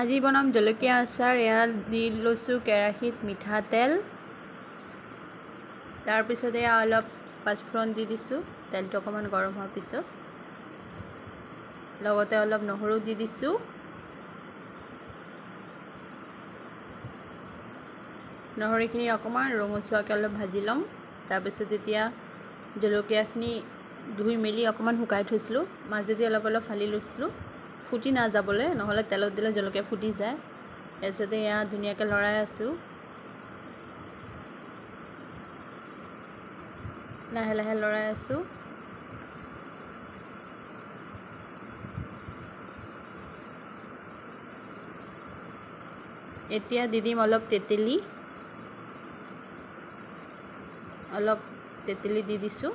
আজি বনাম জলকীয়া আচাৰ। এয়া দি লৈছোঁ কেৰাহীত মিঠাতেল। তাৰপিছত এয়া অলপ পাঁচফোৰণ দি দিছোঁ। তেলটো অকণমান গৰম হোৱাৰ পিছত লগতে অলপ নহৰু দি দিছোঁ। নহৰুখিনি অকণমান ৰঙচুৱাকৈ অলপ ভাজি ল'ম। তাৰপিছত এতিয়া জলকীয়াখিনি ধুই মেলি অকণমান শুকাই থৈছিলোঁ, মাজেদি অলপ অলপ ফালি লৈছিলোঁ ফুটি নাযাবলৈ, নহ'লে তেলত দিলে জলকীয়া ফুটি যায়। তাৰপিছতে এয়া ধুনীয়াকৈ লৰাই আছোঁ, লাহে লাহে লৰাই আছোঁ। এতিয়া দি দিম অলপ তেতেলী, অলপ তেতেলী দি দিছোঁ।